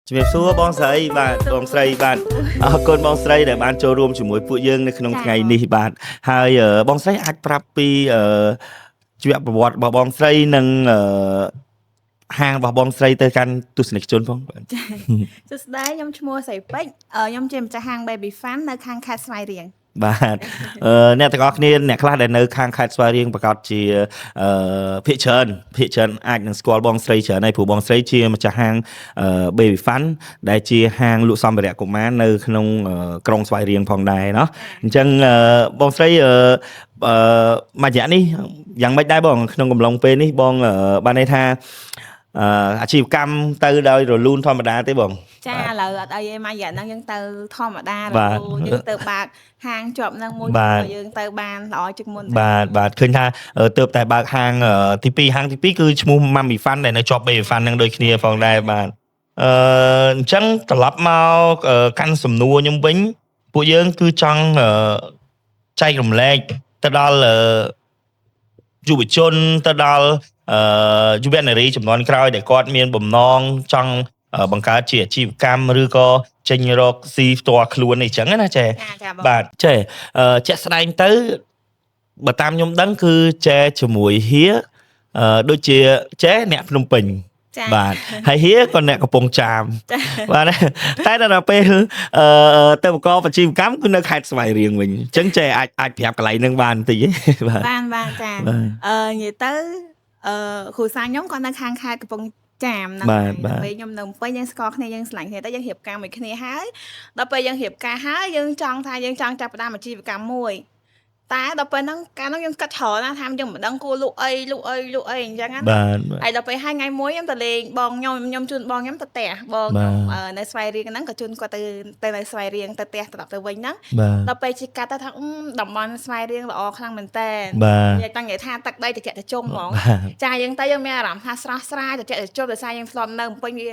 ជំរាបសួរបងស្រីបាទបងស្រីបាទអរគុណបងស្រីដែលបានចូលរួមជាមួយពួកយើងនៅក្នុងថ្ងៃនេះបាទហើយបងស្រីអាចប្រាប់ពីជីវប្រវត្តិរបស់បងស្រីនិងហាងរបស់បងស្រីទៅកាន់ទស្សនិកជនផងបាទ សួស្តីខ្ញុំឈ្មោះស្រីពេជ្រខ្ញុំជាម្ចាស់ហាង Baby Fun នៅខាងខេត្តស្វាយរៀង។ បាទអ្នកទាំងអស់គ្នាអ្នកខ្លះដែលនៅខាងខេត្តស្វាយរៀងប្រកាសជាភាគច្រើនអាចនឹងស្គាល់បងស្រីច្រើនហើយព្រោះបងស្រីជាម្ចាស់ហាងBaby Fun ដែលជាហាងលក់សម្ភារៈកុមារនៅក្នុងក្រុងស្វាយរៀងផងដែរណោះអញ្ចឹងបងស្រីអឺអឺមួយរយៈនេះយ៉ាងម៉េចដែរបងក្នុងកំឡុងពេលនេះបងបានន័យថាអាជីវកម្មទៅដោយរលូនធម្មតាទេបង? ចាឥឡូវអត់អីទេមួយរយៈហ្នឹងយើងទៅធម្មតារ បាទ ហូតយើងទៅបើកហាងជាប់ហ្នឹងមួយ បាទ ក៏យើងទៅបានល្អជាងមុន។ បាទបាទឃើញថាទើបតែបើកហាងទី2ហាងទី2គឺឈ្មោះ Mummy Fun ដែលនៅជាប់ Baby Fun ហ្នឹងដូចគ្នាផងដែរបាទអញ្ចឹងត្រឡប់មកកាន់សំណួរខ្ញុំវិញពួកយើងគឺចង់ចែករំលែកទៅដល់យុវជនទៅដល់យុវនារីជំនាន់ក្រោយដែលគាត់មានបំណងចង់បង្កើតជាអាជីវកម្មឬក៏ចេញរកស៊ីផ្ទាល់ខ្លួនអីចឹងណាចេះ ចាចាបង បាទចេះជាក់ស្ដែងទៅបើតាមខ្ញុំដឹងគឺចែជាមួយហៀដូចជាចែអ្នកភ្នំពេញ ចា បាទហើយហៀក៏អ្នកកំពង់ចាម ចា បាទតែដល់ពេលទៅបង្កអាជីវកម្មគឺនៅខេត្តស្វាយរៀងវិញអញ្ចឹងចេះអាចប្រាប់កន្លែងហ្នឹងបានបន្តិចទេបាទ? បានបានចា បាទ និយាយទៅគ្រួសារខ្ញុំក៏នៅខាងខេត្តកំពង់ចាមហ្នឹង បាទបាទ ពេលខ្ញុំនៅភ្នំពេញយើងស្គាល់គ្នាយើងស្រឡាញ់គ្នាទៅយើងរៀបការមួយគ្នាហើយដល់ពេលយើងរៀបការហើយយើងចង់ថាយើងចង់ចាប់ផ្ដើមអាជីវកម្មមួយតែដល់ពេលហ្នឹងកាលហ្នឹងយើងគិតច្រើនណាស់ថាយើងមិនដឹងគួរលក់អីលក់អីលក់អីអញ្ចឹងណា បាទបាទ ហើយដល់ពេលហើយថ្ងៃមួយខ្ញុំទៅលេងបងខ្ញុំខ្ញុំជូនបងខ្ញុំទៅផ្ទះបង បាទ ខ្ញុំនៅស្វាយរៀងហ្នឹងក៏ជូនគាត់ទៅនៅស្វាយរៀងទៅផ្ទះត្រឡប់ទៅវិញហ្នឹង បាទ ដល់ពេលជិះកាត់ទៅថាតំបន់ស្វាយរៀងល្អខ្លាំងមែនតើ បាទ និយាយតាំងនិយាយថាទឹកដីត្រជាក់ត្រជុំហ្មង បាទ ចាយើងទៅយើងមានអារម្មណ៍ថាស្រស់ស្រាយត្រជាក់ត្រជុំដោយសារយើងធ្លាប់នៅភ្នំពេញវា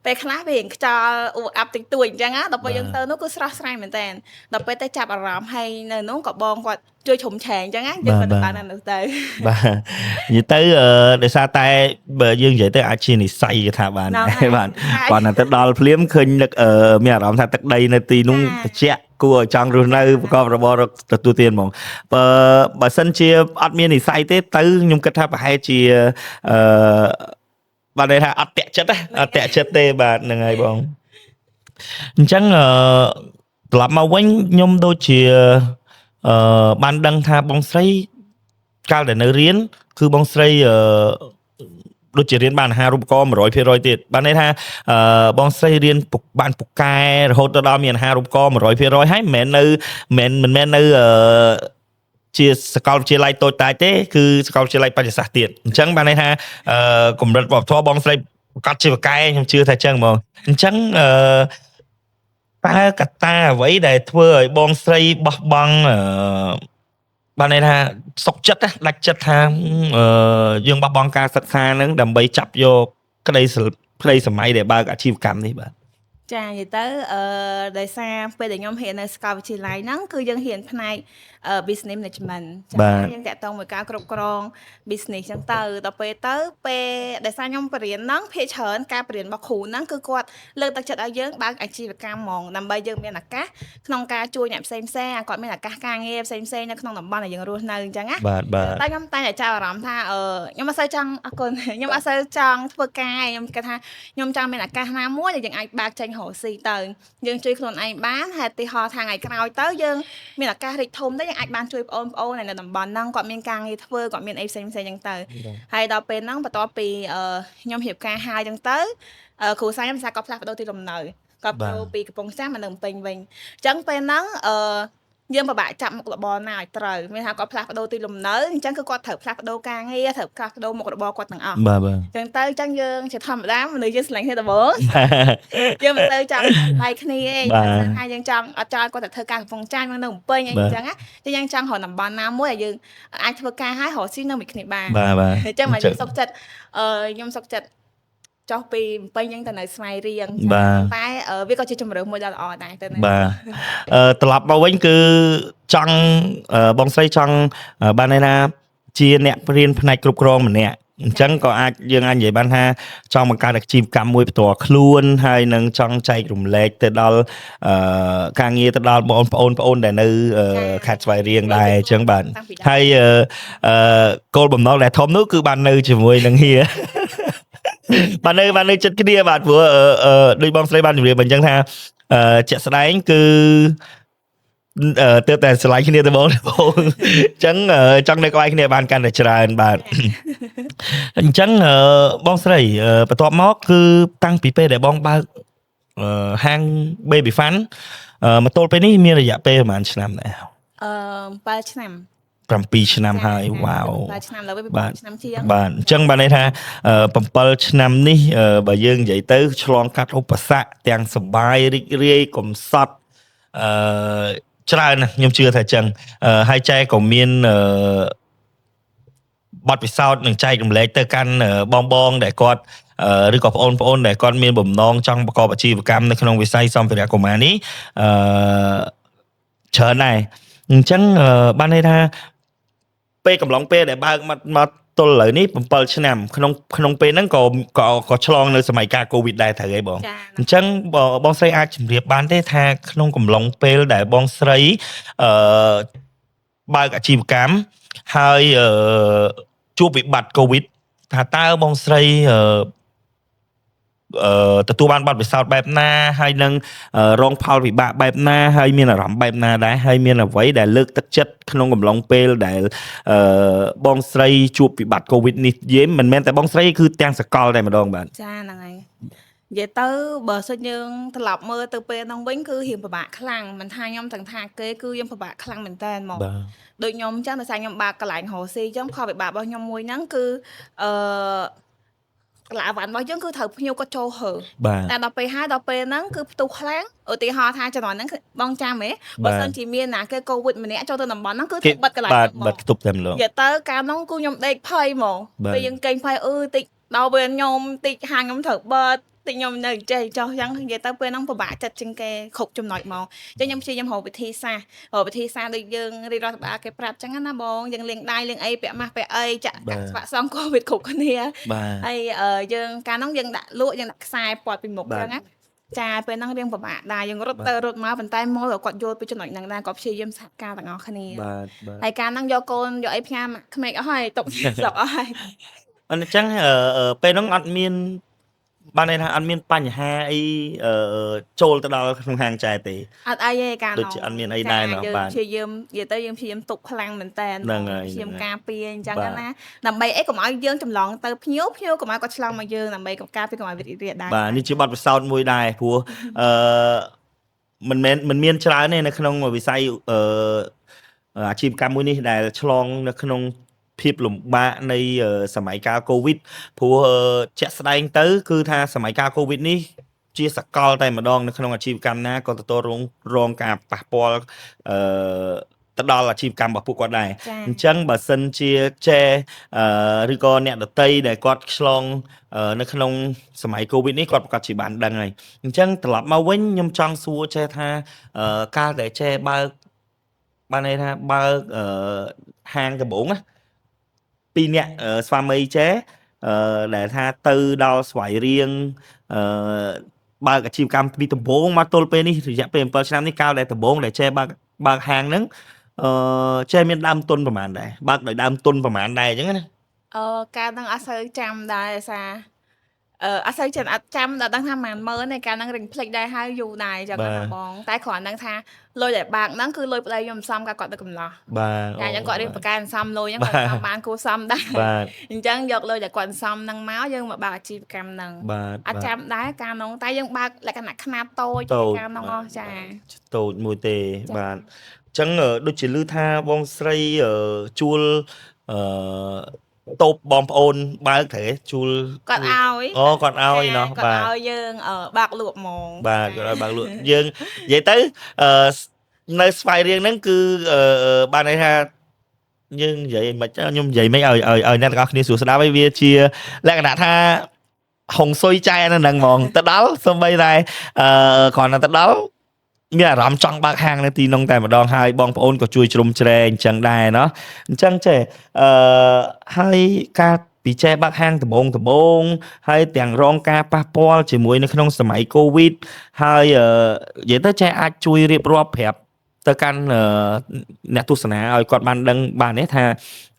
ពេលខ្លះវារៀងខ្យល់អ៊ូអាប់តិចតួចអញ្ចឹងណាដល់ពេលយើងទៅនោះគឺស្រស់ស្រាយមែនតើដល់ពេលទៅចាប់អារម្មណ៍ហើយនៅនោះក៏បងគាត់ជួយជ្រោមជ្រែងអញ្ចឹងណាយើងក៏ទៅបាននៅនោះទៅ បាទនិយាយទៅដោយសារតែបើយើងនិយាយទៅអាចជានិស័យគេថាបាន ហ្នឹងហើយ បាទគាត់តែទៅដល់ភ្លាមឃើញនឹកមានអារម្មណ៍ថាទឹកដីនៅទីនោះ ចា ត្រជាក់គួរឲ្យចង់រស់នៅប្រកបរបររកទទួលទានហ្មងបើបើសិនជាអត់មាននិស័យទេទៅខ្ញុំគិតថាប្រហែលជាអឺបាទន័យថាអត់តាក់ចិត្តណាអត់តាក់ចិត្តទេបាទហ្នឹងហើយបងអញ្ចឹងត្រឡប់មកវិញខ្ញុំដូចជាបានដឹងថាបងស្រីកាលដែលនៅរៀនគឺបងស្រីដូចជារៀនបានអាហារូបករណ៍100%ទៀតបានន័យថាបងស្រីរៀនពូបានពូកែរហូតទៅដល់មានអាហារូបករណ៍100%ហើយមិនមែននៅមិនមែនមិនមែននៅជាសាកលវិទ្យាល័យតូចតាចទេគឺសាកលវិទ្យាល័យបច្ចេកសាស្ត្រទៀតអញ្ចឹងបានន័យថាកម្រិតវប្បធម៌បងស្រីប្រកាសជាពូកែខ្ញុំជឿថាអញ្ចឹងហ្មងអញ្ចឹងតើកត្តាអ្វីដែលធ្វើឲ្យបងស្រីបោះបង់បានន័យថាសុកចិត្តណាដាច់ចិត្តថាយើងបោះបង់ការសិក្សាហ្នឹងដើម្បីចាប់យកក្តីសម័យដែលបើកអាជីវកម្មនេះបាទ? ចានិយាយទៅដោយសារពេលដែលខ្ញុំរៀននៅសាកលវិទ្យាល័យហ្នឹងគឺយើងរៀនផ្នែកbusiness management ចា បាទ យើងតាក់ទងមួយការគ្រប់គ្រង business ចឹងទៅដល់ពេលទៅពេលដោយសារខ្ញុំបរៀនហ្នឹងភាគច្រើនការបរៀនរបស់គ្រូហ្នឹងគឺគាត់លើកទឹកចិត្តឲ្យយើងបើកអាជីវកម្មហ្មងដើម្បីយើងមានឱកាសក្នុងការជួយអ្នកផ្សេងផ្សេងឲ្យគាត់មានឱកាសការងារផ្សេងផ្សេងនៅក្នុងតំបន់ដែលយើងរស់នៅអញ្ចឹងណា បាទបាទ តែខ្ញុំតែងតែចាប់អារម្មណ៍ថាខ្ញុំអត់សូវចង់អរគុណ ខ្ញុំអត់សូវចង់ធ្វើការឯងខ្ញុំគិតថាខ្ញុំចង់មានឱកាសណាមួយដែលយើងអាចបើកចេញរកស៊ីទៅយើងជួយខ្លួនឯងបានហើយឧទាហរណ៍ថាថ្ងៃក្រោយទៅយើងមានឱកាសរីកធំទៅយើងអាចបានជួយបងប្អូននៅតំបន់ហ្នឹងគាត់មានការងារធ្វើគាត់មានអីផ្សេងផ្សេងចឹងទៅហើយដល់ពេលហ្នឹងបន្ទាប់ពីខ្ញុំរៀបការហើយចឹងទៅគ្រូសាខ្ញុំសាគាត់ផ្លាស់ប្ដូរទីលំនៅគាត់ប្ដូរពីកំពង់ចាមមកនៅភ្នំពេញវិញអញ្ចឹងពេលហ្នឹងយើងពិបាកចាប់មុខរបរណាឲ្យត្រូវមានថាគាត់ផ្លាស់ប្ដូរទីលំនៅអញ្ចឹងគឺគាត់ត្រូវផ្លាស់ប្ដូរការងារត្រូវផ្លាស់ប្ដូរមុខរបរគាត់ទាំងអស់ បាទបាទ អញ្ចឹងទៅអញ្ចឹងយើងជាធម្មតាមនុស្សយើងស្រឡាញ់គ្នាដំបូង យើងមិនទៅចង់បែកគ្នាទេ បាទ ថាយើងចង់អត់ចង់ឲ្យគាត់ទៅធ្វើការកំពង់ចាមនៅភ្នំពេញអី បាទ អញ្ចឹងណាតែយើងចង់រកតំបន់ណាមួយឲ្យយើងអាចធ្វើការហើយរកស៊ីនៅមួយគ្នាបាន បាទបាទ អញ្ចឹងមកខ្ញុំសុខចិត្តខ្ញុំសុខចិត្តចុះពីភ្នំពេញអញ្ចឹងទៅនៅស្វាយរៀង បាទ តែវាក៏ជាជម្រើសមួយដ៏ល្អដែរទៅណា បាទត្រឡប់មកវិញគឺចង់បងស្រីចង់បានន័យថាជាអ្នករៀនផ្នែកគ្រប់គ្រងម្នាក់ អញ្ចឹងក៏អាចយើងអាចនិយាយបានថាចង់បង្កើតអាជីវកម្មមួយផ្ទាល់ខ្លួនហើយនឹងចង់ចែករំលែកទៅដល់ការងារទៅដល់បងប្អូនប្អូនដែលនៅខេត្តស្វាយរៀងដែរអញ្ចឹងបាទ តាំងពីដើម ហើយអឺអឺគោលបំណងដែលធំនោះគឺបាននៅជាមួយនឹងហៀ បាននៅចិត្តគ្នាបាទព្រោះអឺអឺដូចបងស្រីបានជម្រាបអញ្ចឹងថាជាក់ស្ដែងគឺទើបតែស្រឡាញ់គ្នាទៅបងបងអញ្ចឹងចង់នៅក្បែរគ្នាបានកាន់តែច្រើនបាទអញ្ចឹងបងស្រីបន្ទាប់មកគឺតាំងពីពេលដែលបងបើកហាង Baby Fun មកទល់ពេលនេះមានរយៈពេលប្រហែលឆ្នាំដែរ អឺ7ឆ្នាំ 7ឆ្នាំហើយវ៉ាវ 7ឆ្នាំឡើយ បាទ 7ឆ្នាំជាង បាទអញ្ចឹងបានន័យថា7ឆ្នាំនេះបើយើងនិយាយទៅឆ្លងកាត់ឧបសគ្គទាំងសប្បាយរីករាយកំសត់អឺច្រើនណាស់ខ្ញុំជឿថាអញ្ចឹងហើយចែក៏មានបទពិសោធន៍នឹងចែករំលែកទៅកាន់បងបងដែលគាត់ឬក៏បងប្អូនដែលគាត់មានបំណងចង់ប្រកបអាជីវកម្មនៅក្នុងវិស័យសម្ភារៈកុមារនេះអឺច្រើនដែរអញ្ចឹងបានន័យថាពេលកំឡុងពេលដែលបើកមកមកទល់ឥឡូវនេះ7ឆ្នាំក្នុងក្នុងពេលហ្នឹងក៏ក៏ក៏ឆ្លងនៅសម័យកាលកូវីដដែរត្រូវហីបង ចា អញ្ចឹងបងស្រីអាចជម្រាបបានទេថាក្នុងកំឡុងពេលដែលបងស្រីអឺបើកអាជីវកម្មហើយជួបវិបត្តិកូវីដថាតើបងស្រីអឺអឺទទួលបានបទពិសោធន៍បែបណាហើយនឹងរងផលវិបាកបែបណាហើយមានអារម្មណ៍បែបណាដែរហើយមានអ្វីដែលលើកទឹកចិត្តក្នុងកំឡុងពេលដែលបងស្រីជួបវិបត្តិកូវីដនេះយេមិនមែនតែបងស្រីគឺទាំងសកលតែម្ដងបាទ ចាហ្នឹងហើយនិយាយទៅបើសិនយើងត្រឡប់មើលទៅពេលហ្នឹងវិញគឺរៀងពិបាកខ្លាំងមិនថាខ្ញុំទាំងថាគេគឺយើងពិបាកខ្លាំងមែនតើហ្មង បាទ ដូចខ្ញុំអញ្ចឹងដោយសារខ្ញុំបើកកន្លែងរកស៊ីអញ្ចឹងផលវិបាករបស់ខ្ញុំមួយហ្នឹងគឺអឺកន្លែងអវ៉ាន់របស់យើងគឺត្រូវភ្ញៀវគាត់ចូលហើ បាទ តែដល់ពេលហើយដល់ពេលហ្នឹងគឺផ្ទុះខ្លាំងឧទាហរណ៍ថាជំនាន់ហ្នឹងគឺបងចាំហ៎បើ បាទ សិនជាមានណាគេកូវីដម្នាក់ចូលទៅតំបន់ហ្នឹងគឺ គេ ត្រូវបិទកន្លែង បាទ ហ្នឹងហ្មង បិទខ្ទប់តែម្ដង និយាយទៅកាលនោះគឺខ្ញុំដេកភ័យហ្មង បាទ ពេលយើងកេងភ័យអឺតិចដល់ពេលខ្ញុំតិចហាងខ្ញុំត្រូវបិទតិចខ្ញុំនៅចេះចោះអញ្ចឹងនិយាយទៅពេលហ្នឹងពិបាកចិត្តជាងគេគ្រប់ចំណុចហ្មងអញ្ចឹងខ្ញុំព្យាយាមរកវិធីសាស្ត្ររកវិធីសាស្ត្រដូចយើងរៀបរដ្ឋបាលគេប្រាប់អញ្ចឹងណាបងយើងលាងដៃលាងអីពាក់ម៉ាស់ពាក់អីចាក់ បាទ ស្វាក់សងកូវីដគ្រប់គ្នា បាទ ហើយយើងកាលហ្នឹងយើងដាក់លក់យើងដាក់ខ្សែព័ទ្ធពីមុខ បាទ អញ្ចឹងណាចាពេលហ្នឹងរៀងពិបាកដែរយើងរត់ បាទ ទៅរត់មកប៉ុន្តែមកក៏គាត់យល់ពីចំណុចហ្នឹងដែរគាត់ព្យាយាមសហការទាំងអស់គ្នា បាទបាទ ហើយកាលហ្នឹងយកកូនយកអីផ្ញើមកក្មេកអស់ហើយទុក ស្រុកអស់ហើយ អញ្ចឹងពេលហ្នឹងអត់មានបានន័យថាអត់មានបញ្ហាអីចូលទៅដល់ក្នុងហាងចែទេ អត់អីទេកាល ដូចជាអត់មានអីដែរណោះ យើង បាទ ព្យាយាមនិយាយទៅយើងព្យាយាមទុកខ្លាំងមែនតើ ហ្នឹងហើយ ព្យាយាម ហ្នឹងហើយ ការពារអញ្ចឹង បាទ ណាដើម្បីអីកុំឲ្យយើងចម្លងទៅភ្ញៀវភ្ញៀវកុំឲ្យគាត់ឆ្លងមកយើងដើម្បីកុំការពារកុំឲ្យវារីករាលដាល បាទនេះជាបទពិសោធន៍មួយដែរព្រោះអឺមិនមែនមិនមានច្រើនទេនៅក្នុងវិស័យអឺអាជីវកម្មមួយនេះដែលឆ្លងនៅក្នុងភាពលំបាកនៃសម័យកាលកូវីដព្រោះជាក់ស្ដែងទៅគឺថាសម័យកាលកូវីដនេះជាសកលតែម្ដងនៅក្នុងអាជីវកម្មណាក៏ទទួលរងការប៉ះពាល់អឺទៅដល់អាជីវកម្មរបស់ពួកគាត់ដែរ ចា អញ្ចឹងបើសិនជាចែឬក៏អ្នកដតីដែលគាត់ឆ្លងនៅក្នុងសម័យកូវីដនេះគាត់ប្រកាសជាបានដឹងហើយអញ្ចឹងត្រឡប់មកវិញខ្ញុំចង់សួរចែថាកាលដែលចែបើកបានន័យថាបើកហាងដំបូងណាពីរនាក់ស្វាមីចែដែលថាទៅដល់ស្វាយរៀងអឺបើកអាជីវកម្មពីដំបូងមកទល់ពេលនេះរយៈពេល7ឆ្នាំនេះកាលដែលដំបូងដែលចែបើកហាងហ្នឹងចេះមានដើមទុនប្រហែលដែរបើកដោយដើមទុនប្រហែលដែរអញ្ចឹងណា អឺកាលហ្នឹងអត់សូវចាំដែរដោយសារអត់សូវចាំអត់ចាំដល់ដឹងថាប៉ុន្មានម៉ឺនទេកាលហ្នឹងរិញភ្លេចដែរហើយយូរដែរអញ្ចឹងណាបងតែគ្រាន់ដឹងថាលុយដែលបើកហ្នឹងគឺលុយប្តីខ្ញុំសំកាលគាត់ទៅកំឡោះ បាទ ចាអញ្ចឹងគាត់រៀនប្រកែកសំលុយអញ្ចឹងគាត់សំបានគួរសមដែរ បាទ អញ្ចឹងយកលុយដែលគាត់សំហ្នឹងមកយើងមកបើកអាជីវកម្មហ្នឹង បាទ អត់ចាំដែរកាលហ្នឹងតែយើងបើកលក្ខណៈខ្នាតតូច តូច កាលហ្នឹងអស់ចា តូចមួយទេ ចា បាទអញ្ចឹងដូចជាឮថាបងស្រីជួលអឺតូបបងប្អូនបើកត្រូវទេជួល គាត់ឲ្យ អូគាត់ឲ្យណោះ គាត់ បាទ ឲ្យយើងបើកលក់ហ្មង បាទគាត់ឲ្យបើកលក់យើងនិយាយទៅអឺនៅស្វាយរៀងហ្នឹងគឺបានន័យថាយើងនិយាយមិនខ្ញុំនិយាយមិនឲ្យឲ្យអ្នកទាំងអស់គ្នាស្រួលស្ដាប់ឲ្យវាជាលក្ខណៈថាហុងស៊ុយចែនៅហ្នឹងហ្មងទៅដល់សំបីតែគ្រាន់តែទៅដល់មានអារម្មណ៍ចង់បើកហាងនៅទីនោះតែម្ដងហើយបងប្អូនក៏ជួយជ្រោមជ្រែងអញ្ចឹងដែរណោះអញ្ចឹងចេះហើយការ ពីចេះបើកហាងដំបងដំបងហើយទាំងរងការប៉ះពាល់ជាមួយនៅក្នុងសម័យកូវីដហើយនិយាយទៅចេះអាចជួយរៀបរាប់ប្រាប់ទៅកាន់អ្នកទស្សនាឲ្យគាត់បានដឹងបានទេថា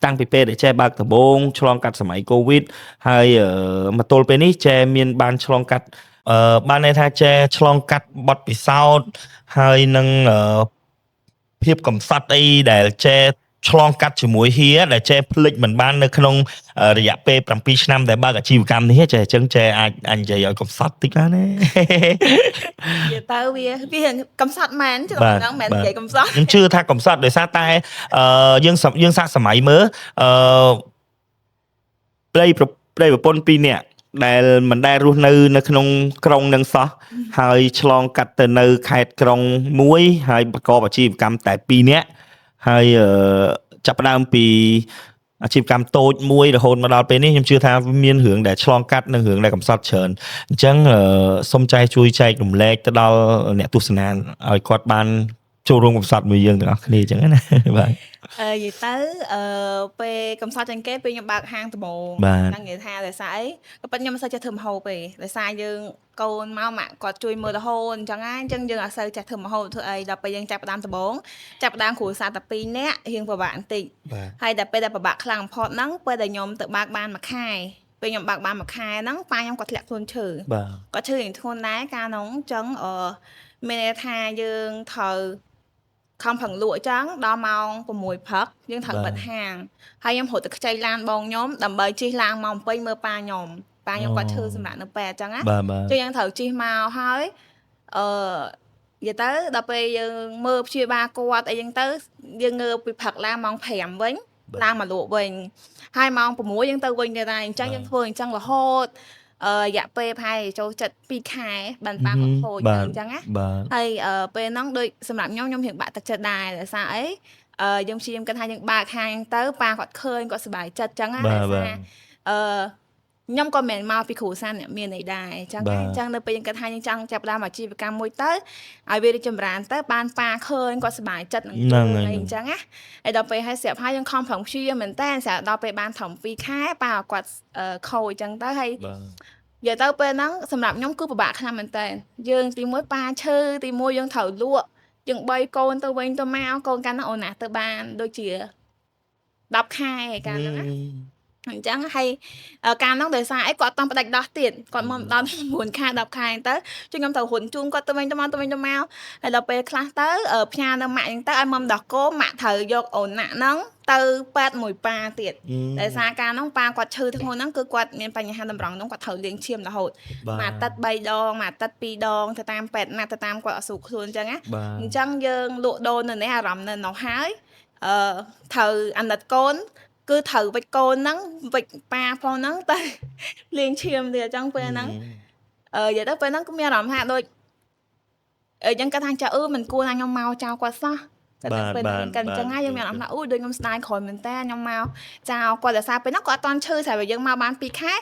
តាំងពីពេលដែលចេះបើកដំបងឆ្លងកាត់សម័យកូវីដហើយមកទល់ពេលនេះចេះមានបានឆ្លងកាត់បានន័យថាចេះឆ្លងកាត់បទពិសោធន៍ហើយនឹងភាពកំសត់អីដែលចេះឆ្លងកាត់ជាមួយហៀដែលចេះភ្លេចមិនបាននៅក្នុងរយៈពេល7ឆ្នាំដែលបើកអាជីវកម្មនេះចេះអញ្ចឹងចេះអាចអាចនិយាយឲ្យកំសត់តិចបានទេ និយាយទៅវាវាកំសត់មែនច្រ បាទ ហ្នឹងមែន បាទ និយាយកំសត់ ខ្ញុំជឿថាកំសត់ដោយសារតែយើងយើងសាកសម័យមើលអឺប្តីប្រប្តីប្រពន្ធពីរនាក់ដែលមិនដែលរស់នៅនៅក្នុងក្រុងនឹងសោះហើយឆ្លងកាត់ទៅនៅខេត្តក្រុងមួយហើយប្រកបអាជីវកម្មតែពីរនាក់ហើយចាប់ផ្ដើមពីអាជីវកម្មតូចមួយរហូតមកដល់ពេលនេះខ្ញុំជឿថាមានរឿងដែលឆ្លងកាត់និងរឿងដែលកំសត់ច្រើនអញ្ចឹងសូមចែកជួយចែករំលែកទៅដល់អ្នកទស្សនាឲ្យគាត់បានចូលរួមកំសត់មួយយើងទាំងអស់គ្នាអញ្ចឹងណា បាទ និយាយទៅពេលកំសត់ជាងគេពេលខ្ញុំបើកហាងដំបូង បាទ ហ្នឹងនិយាយថាដោយសារអីក៏ប៉ុន្តែខ្ញុំមិនសូវចេះធ្វើម្ហូបទេដោយសារយើងកូនមកម៉ាក់គាត់ជួយមើលរហូតអញ្ចឹងណាអញ្ចឹងយើងអត់សូវចេះធ្វើម្ហូបធ្វើអីដល់ពេលយើងចាប់ផ្ដើមដំបូងចាប់ផ្ដើមគ្រួសារតែ2នាក់រៀងពិបាកបន្តិច បាទ ហើយដល់ពេលដែលពិបាកខ្លាំងបំផុតហ្នឹងពេលដែលខ្ញុំទៅបើកបានមួយខែពេលខ្ញុំបើកបានមួយខែហ្នឹងប៉ាខ្ញុំគាត់ធ្លាក់ខ្លួនឈឺ បាទ គាត់ឈឺយ៉ាងធ្ងន់ដែរកាលនោះអញ្ចឹងមានន័យថាយើងត្រូវខំប្រឹងលក់អញ្ចឹងដល់ម៉ោង6ព្រឹកយើងត្រូវបិទហាងហើយខ្ញុំរត់ទៅខ្ចីឡានបងខ្ញុំដើម្បីជិះឡើងមកភ្នំពេញមើលប៉ាខ្ញុំប៉ាខ្ញុំគាត់ឈឺសម្រាប់នៅពេទ្យអញ្ចឹងណា បាទបាទ ចឹងយើងត្រូវជិះមកហើយអឺនិយាយទៅដល់ពេលយើងមើលព្យាបាលគាត់អីចឹងទៅយើងងើបពីព្រឹកឡើងម៉ោង5វិញឡើងមកលក់វិញហើយម៉ោង6យើងទៅវិញទៀតដែរអញ្ចឹងយើងធ្វើអញ្ចឹងរហូតរយៈពេលប្រហែលចូលចិត្ត2ខែបានប៉ាគាត់ខូចទៅអញ្ចឹងណា បាទ ហើយពេលហ្នឹងដូចសម្រាប់ខ្ញុំខ្ញុំរៀងបាក់ទឹកចិត្តដែរដោយសារអីយើងព្យាយាមគិតថាយើងបើកហាងទៅប៉ាគាត់ឃើញគាត់សប្បាយចិត្តអញ្ចឹងណា បាទ ដោយសារ បាទ អឺខ្ញុំក៏មិនមែនមកពីគ្រួសារអ្នកមានអីដែរអញ្ចឹង បាទ ណាអញ្ចឹងនៅពេលយើងគិតថាយើងចង់ចាប់ផ្ដើមអាជីវកម្មមួយទៅឲ្យវារីកចម្រើនទៅបានប៉ាឃើញគាត់សប្បាយចិត្តនឹង ហ្នឹងហើយ អីអញ្ចឹងណាហើយដល់ពេលហើយស្រាប់ហើយយើងខំប្រឹងព្យាយាមមែនតើស្រាប់ដល់ពេលបានត្រឹម2ខែប៉ាគាត់ខូចអញ្ចឹងទៅហើយ បាទ និយាយទៅពេលហ្នឹងសម្រាប់ខ្ញុំគឺពិបាកខ្លាំងមែនតើយើងទីមួយប៉ាឈឺទីមួយយើងត្រូវលក់យើងបីកូនទៅវិញទៅមកកូនកាលហ្នឹងអូនណាទៅបានដូចជា10ខែកាលហ្នឹងណាអញ្ចឹងហើយកាលហ្នឹងដោយសារអីគាត់អត់តផ្ដាច់ដោះទៀតគាត់មកដល់9ខែ10ខែទៅជួយខ្ញុំត្រូវរុនជូនគាត់ទៅវិញទៅមកទៅវិញទៅមកហើយដល់ពេលខ្លះទៅផ្ញើនៅម៉ាក់អញ្ចឹងទៅឲ្យមកដោះគោម៉ាក់ត្រូវយកអូនណាក់ហ្នឹងទៅពេទ្យមួយប៉ាទៀតដោយសារកាលហ្នឹងប៉ាគាត់ឈឺធ្ងន់ហ្នឹងគឺគាត់មានបញ្ហាតម្រង់ហ្នឹងគាត់ត្រូវលាងឈាមរហូត បាទ មួយអាទិត្យ3ដងមួយអាទិត្យ2ដងទៅតាមពេទ្យណាទៅតាមគាត់អត់ស្រួលខ្លួនអញ្ចឹងណា បាទ អញ្ចឹងយើងលក់ដូរនៅនេះអារម្មណ៍នៅនោះហើយអឺត្រូវអាណិតកូនគឺត្រូវវិចកូនហ្នឹងវិចប៉ាផងហ្នឹងទៅ លាងឈាមទៀតអញ្ចឹងពេលហ្នឹងនិយាយទៅពេលហ្នឹងគឺមានអារម្មណ៍ថាដូចអញ្ចឹងគាត់ថាចាមិនគួរណាខ្ញុំមកចោលគាត់សោះតែ បាទ ពេល បាទ ហ្នឹងគាត់អញ្ចឹង បាទ ហើយយើងមានអារម្មណ៍ថាអូដូចខ្ញុំស្ដាយក្រោយមែនតើខ្ញុំមកចោលគាត់ដោយសារពេលហ្នឹងគាត់អត់តន់ឈឺស្រាប់តែយើងមកបាន2ខែ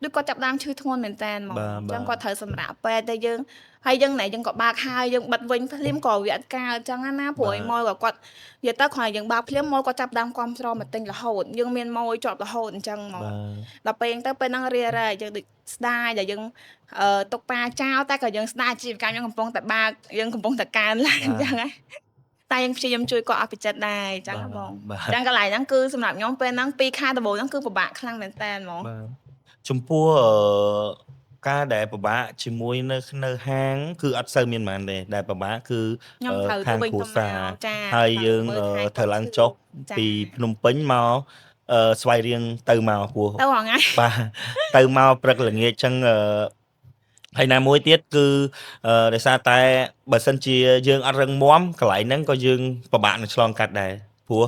ដូចគាត់ចាប់ដើមឈឺធ្ងន់មែនតើហ្មង បាទ អញ្ចឹង បាទ គាត់ត្រូវសម្រាប់ពេទ្យតែយើងហើយយើងណែយើងក៏បើកហើយយើងបិទវិញភ្លាមក៏វាអត់កើតអញ្ចឹងណាព្រោះឯម៉ួយក៏គាត់និយាយទៅគ្រាន់តែយើងបើកភ្លាមម៉ួយគាត់ចាប់ដើមគាំទ្រមកទិញរហូតយើងមានម៉ួយជាប់រហូតអញ្ចឹងហ្មង បាទ ដល់ពេលអញ្ចឹងទៅពេលហ្នឹងរារែកយើងដូចស្ដាយដែលយើងទុកប៉ាចោលតែក៏យើងស្ដាយអាជីវកម្មយើងកំពុងតែបើកយើងកំពុងតែកើនឡើងអញ្ចឹងណាតែយើងព្យាយាមជួយគាត់អស់ពីចិត្តដែរអញ្ចឹងណាបង បាទ អញ្ចឹងកន្លែងហ្នឹងគឺសម្រាប់ខ្ញុំពេលហ្នឹង2ខែដំបូងហ្នឹងគឺពិបាកខ្លាំងមែនតើហ្មង បាទចំពោះការដែលពិបាកជាមួយនៅនៅហាង គឺអត់សូវមានប៉ុន្មានទេដែលពិបាកគឺ ខ្ញុំត្រូវ ខាង ទៅវិញទៅ គ្រួសារ មកចា ហើយយើង មើលថែ ត្រូវឡើងចុះ ចា ពីភ្នំពេញមកស្វាយរៀងទៅមកព្រោះ ទៅហងៃ បាទទៅមកព្រឹកល្ងាចចឹងហើយណាមួយទៀតគឺដោយសារតែបើសិនជាយើងអត់រឹងមាំកន្លែងហ្នឹងក៏យើងពិបាកនឹងឆ្លងកាត់ដែរព្រោះ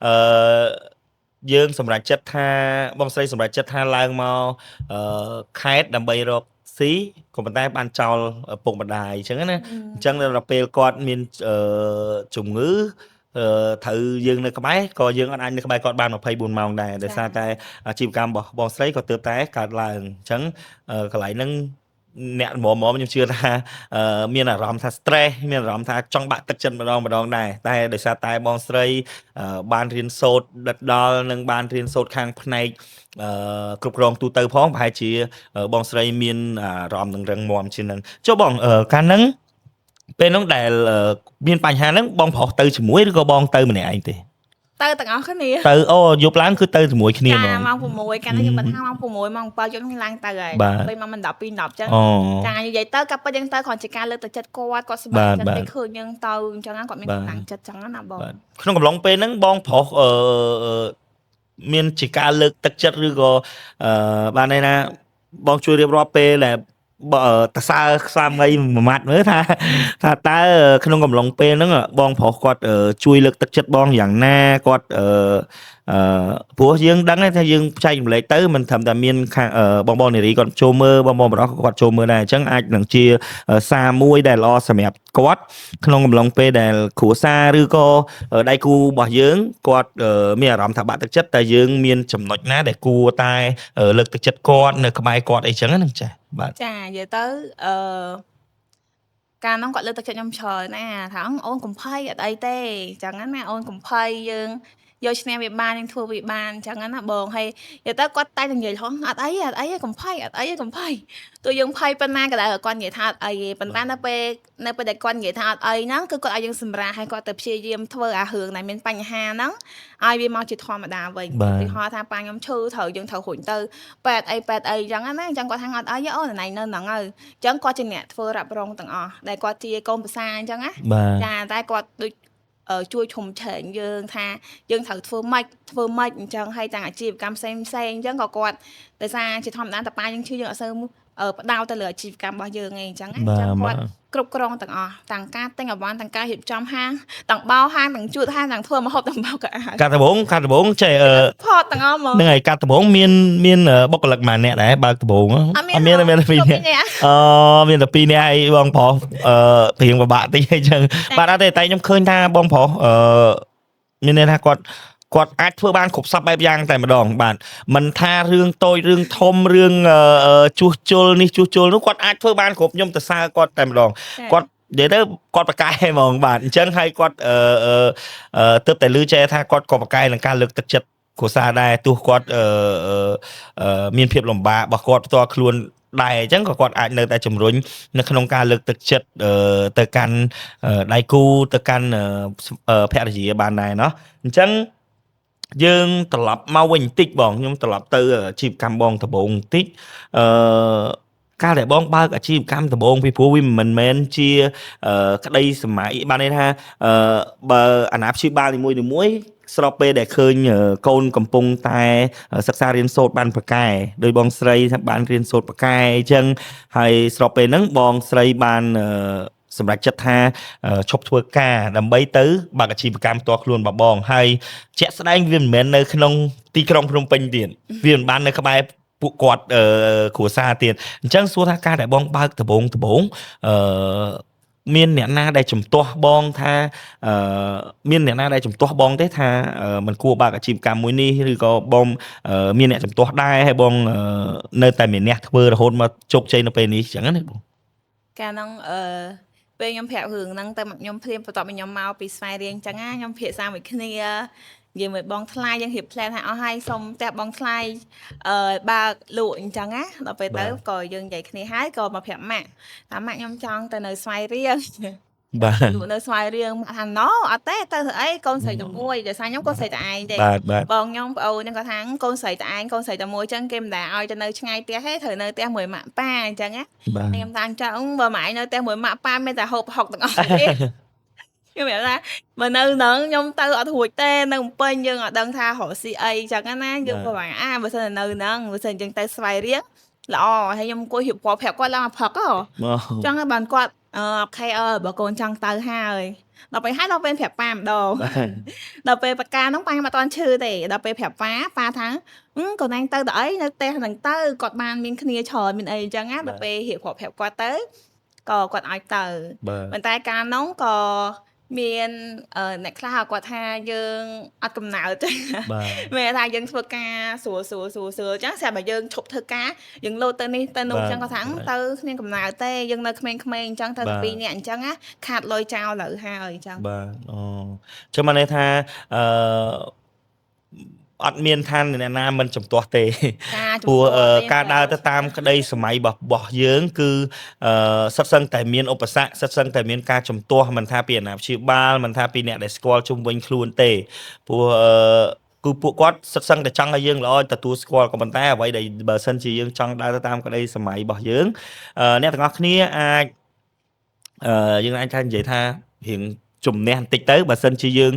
អឺយើងសម្រេចចិត្តថាបងស្រីសម្រេចចិត្តថាឡើងមកខេត្តដើម្បីរកស៊ីក៏ប៉ុន្តែបានចោលឪពុកម្ដាយអញ្ចឹងណាអញ្ចឹងដល់ពេលគាត់មានជំងឺត្រូវយើងនៅក្បែរក៏យើងអត់អាចនៅក្បែរគាត់បាន24ម៉ោងដែរដោយសារតែអាជីវកម្មរបស់បងស្រីក៏ទើបតែកើតឡើងអញ្ចឹងកន្លែងហ្នឹង អ្នកហ្មងហ្មងខ្ញុំជឿថាមានអារម្មណ៍ថា stress មានអារម្មណ៍ថាចង់បាក់ទឹកចិត្តម្ដងម្ដងដែរតែដោយសារតែបងស្រីបានរៀនសូត្រដិតដល់និងបានរៀនសូត្រខាងផ្នែកគ្រប់គ្រងទូទៅផងប្រហែលជាបងស្រីមានអារម្មណ៍នឹងរឹងមាំជាងនឹងចុះបងកាលហ្នឹងពេលហ្នឹងដែលមានបញ្ហាហ្នឹងបងប្រុសទៅជាមួយឬក៏បងទៅម្នាក់ឯងទេ ទៅទាំងអស់គ្នា ទៅអូយប់ឡើងគឺទៅជាមួយគ្នាហ្ម ចា ង ម៉ោង6កាលនោះខ្ញុំមិនថាម៉ោង6ម៉ោង7យប់ខ្ញុំឡើងទៅហើយពេលម៉ោង12 10អញ្ចឹង អូ ចានិយាយទៅកាប់ពិតយើងទៅគ្រាន់ជាការលើកទឹកចិត្តគាត់គាត់សប្បាយចិត្តពេលឃើញយើងទៅអញ្ចឹងគាត់មានកម្លាំងចិត្តអញ្ចឹងណាបង បាទក្នុងកំឡុងពេលហ្នឹងបងប្រុសអឺមានជាការលើកទឹកចិត្តឬក៏បានន័យថាបងជួយរៀបរាប់ពេលដែលតសើស្វាមីមួយម៉ាត់មើលថាថាតើក្នុងកំឡុងពេលហ្នឹងបងប្រុសគាត់ជួយលើកទឹកចិត្តបងយ៉ាងណាគាត់អឺអឺព្រោះយើងដឹងថាយើងចែករំលែកទៅមិនត្រឹមតែមានខាងបងបងនារីគាត់ចូលមើលបងបងប្រុសគាត់ចូលមើលដែរអញ្ចឹងអាចនឹងជាសារមួយដែលល្អសម្រាប់គាត់ក្នុងកំឡុងពេលដែលគ្រួសារឬក៏ដៃគូរបស់យើងគាត់មានអារម្មណ៍ថាបាក់ទឹកចិត្តតែយើងមានចំណុចណាដែលគួរតែលើកទឹកចិត្តគាត់នៅក្បែរគាត់អីចឹងណាចា៎បាទ ចានិយាយទៅអឺកាលនោះគាត់លើកទឹកចិត្តខ្ញុំច្រើនណាថាអូនកុំភ័យអត់អីទេអញ្ចឹងណាអូនកុំភ័យយើងយកឈ្នះវាបានយើងធ្វើវាបានអញ្ចឹងណាបងហើយនិយាយទៅគាត់តែនិយាយហងអត់អីអត់អីកុំភ័យអត់អីកុំភ័យទោះយើងភ័យប៉ុណ្ណាក៏ដោយគាត់និយាយថាអត់អីទេប៉ុន្តែនៅពេលដែលគាត់និយាយថាអត់អីហ្នឹងគឺគាត់ឲ្យយើងសម្រាកហើយគាត់ទៅព្យាយាមធ្វើអារឿងដែលមានបញ្ហាហ្នឹងឲ្យវាមកជាធម្មតាវិញឧទាហរណ៍ថាប៉ាខ្ញុំឈឺត្រូវយើងត្រូវរុញទៅពេទ្យអីពេទ្យអីអញ្ចឹងណាអញ្ចឹងគាត់ថាអត់អីអូនណៃនៅហ្នឹងហើយអញ្ចឹងគាត់ជាអ្នកធ្វើរ៉ាប់រងទាំងអស់ដែលគាត់ជាកូនប្រសាអញ្ចឹងណាចាតែគាត់ដូចជួយឈុំឆែងយើងថាយើងត្រូវធ្វើម៉េចធ្វើម៉េចអញ្ចឹងហើយទាំងអាជីវកម្មផ្សេងផ្សេងអញ្ចឹងក៏គាត់ដោយសារជាធម្មតាតប៉ាយើងឈឺយើងអត់សូវផ្ដោតទៅលើអាជីវកម្មរបស់យើងឯងអញ្ចឹងអញ្ចឹងគាត់គ្រប់គ្រងទាំងអស់ទាំងការទិញអីវ៉ាន់ទាំងការរៀបចំហាងទាំងបោហាងទាំងជូតហាងទាំងធ្វើម្ហូបទាំងបោកកៅអៅ កាលដំបូងកាលដំបូងចេះ ផតទាំងអស់ហ្មង ហ្នឹងហើយកាលដំបូងមានមានបុគ្គលិកម៉ាអ្នកដែរបើកដំបូង អត់មាន មានតែពីរនាក់អូមានតែពីរនាក់ហើយបងប្រុសព្រៀងពិបាកតិចអីចឹងបាទអត់ទេតែខ្ញុំឃើញថាបងប្រុសមានន័យថាគាត់គាត់អាចធ្វើបានគ្រប់សពបែបយ៉ាងតែម្ដងបាទមិនថារឿងតូចរឿងធំរឿងជួសជុលនេះជួសជុលនោះគាត់អាចធ្វើបានគ្រប់ខ្ញុំទៅសើគាត់តែម្ដងគាត់និយាយទៅគាត់ប្រកែហ្មងបាទអញ្ចឹងហើយគាត់អឺទើបតែឮចេះថាគាត់ក៏ប្រកែនឹងការលើកទឹកចិត្តគ្រួសារដែរទោះគាត់អឺមានភាពលំបាករបស់គាត់ផ្ទាល់ខ្លួនដែរអញ្ចឹងក៏គាត់អាចនៅតែជំរុញនៅក្នុងការលើកទឹកចិត្តទៅកាន់ដៃគូទៅកាន់ភរិយាបានដែរណោះអញ្ចឹងយើងត្រឡប់មកវិញបន្តិចបងខ្ញុំត្រឡប់ទៅអាជីវកម្មបងដំបូងបន្តិចអឺកាលដែលបងបើកអាជីវកម្មដំបូងពីព្រោះវាមិនមែនជាក្តីសម័យបានន័យថាបើអាណាព្យាបាលនីមួយៗស្របពេលដែលឃើញកូនកំពុងតែសិក្សារៀនសូត្របានប្រកែដោយបងស្រីថាបានរៀនសូត្រប្រកែអញ្ចឹងហើយស្របពេលហ្នឹងបងស្រីបានសម្រាប់ចិត្តថាឈប់ធ្វើការដើម្បីទៅបើកអាជីវកម្មផ្ទាល់ខ្លួនរបស់បងហើយជាក់ស្ដែងវាមិនមែននៅក្នុងទីក្រុងភ្នំពេញទៀតវាមិនបាននៅក្បែរពួកគាត់គ្រួសារទៀតអញ្ចឹងសួរថាការដែលបងបើកដំបូងដំបូងអឺមានអ្នកណាដែលជំទាស់បងថាមានអ្នកណាដែលជំទាស់បងទេថាមិនគួរបើកអាជីវកម្មមួយនេះឬក៏បងមានអ្នកជំទាស់ដែរហើយបងនៅតែមានអ្នកធ្វើរហូតមកជោគជ័យនៅពេលនេះអញ្ចឹងណាបង កាលហ្នឹងពេលខ្ញុំប្រាប់រឿងហ្នឹងទៅខ្ញុំភ្លាមបន្ទាប់ពីខ្ញុំមកពីស្វាយរៀងអញ្ចឹងណាខ្ញុំពិភាក្សាមួយគ្នានិយាយមួយបងថ្លៃយើងរៀប plan ថាអស់ហើយសុំផ្ទះបងថ្លៃបើកលក់អញ្ចឹងណាដល់ពេលទៅក៏យើងនិយាយគ្នាហើយក៏មកប្រាប់ម៉ាក់ថាម៉ាក់ខ្ញុំចង់ទៅនៅស្វាយរៀង បាទ លក់នៅស្វាយរៀងម៉ាក់ថាណូអត់ទេទៅធ្វើអីកូនស្រីតែមួយដោយសារខ្ញុំកូនស្រីតែឯងទេ បាទបាទ បងខ្ញុំប្អូនហ្នឹងគាត់ថាកូនស្រីតែឯងកូនស្រីតែមួយអញ្ចឹងគេមិនដែលឲ្យទៅនៅឆ្ងាយផ្ទះទេត្រូវនៅផ្ទះមួយម៉ាក់ប៉ាអញ្ចឹងណា បាទ ខ្ញុំថាអញ្ចឹងបើម៉ែឯងនៅផ្ទះមួយម៉ាក់ប៉ាមានតែហូបហុកទាំងអស់ទេខ្ញុំប្រាប់ថាបើនៅហ្នឹងខ្ញុំទៅអត់រួចទេនៅភ្នំពេញយើងអត់ដឹងថារកស៊ីអីអញ្ចឹងណាយើងក៏ថាអាបើសិនតែនៅហ្នឹងបើសិនយើងទៅស្វាយរៀងល្អហើយខ្ញុំអង្គុយរៀបរាប់ប្រាប់គាត់ឡើងមកផឹកហ៎ មក ចង់ឲ្យបានគាត់ OK បើកូនចង់ទៅហើយដល់ពេលហើយដល់ពេលប្រាប់ប៉ាម្ដង បាទ ដល់ពេលបកាហ្នឹងប៉ាខ្ញុំអត់ទាន់ឈឺទេដល់ពេលប្រាប់ប៉ាប៉ាថាកូនឯងទៅទៅអីនៅផ្ទះហ្នឹងទៅគាត់បានមានគ្នាច្រើនមានអីអញ្ចឹងណាដល់ពេលរៀបរាប់ប្រាប់គាត់ទៅក៏គាត់ឲ្យទៅ បាទ ប៉ុន្តែកាលនោះក៏ មានអ្នកខ្លះគាត់ថាយើងអត់កំណើតចឹង បាទ មានថាយើងធ្វើការស្រួលស្រួលស្រួលស្រួលចឹងស្រាប់តែយើងឈប់ធ្វើការយើងលោតទៅនេះទៅនោះចឹងគាត់ថាទៅគ្មានកំណើតទេយើងនៅក្មេងៗអញ្ចឹងទៅតែពីរនាក់អញ្ចឹងណាខាតលុយចោលលើហើយអញ្ចឹង បាទអូចឹងបានន័យថាអឺអត់មានថាអ្នកណាមិនជំទាស់ទេ ការ ព្រោះការដើរទៅតាមក្តីសម័យរបស់យើងគឺសិតសឹងតែមានឧបសគ្គសិតសឹងតែមានការជំទាស់មិនថាពីអាណាព្យាបាលមិនថាពីអ្នកដែលស្គាល់ជុំវិញខ្លួនទេព្រោះគឺពួកគាត់សិតសឹងតែចង់ឲ្យយើងល្អទទួលស្គាល់ក៏ប៉ុន្តែអ្វីដែលបើសិនជាយើងចង់ដើរទៅតាមក្តីសម័យរបស់យើងអ្នកទាំងអស់គ្នាអាចយើងអាចថានិយាយថារៀងជំនះបន្តិចទៅបើសិនជាយើង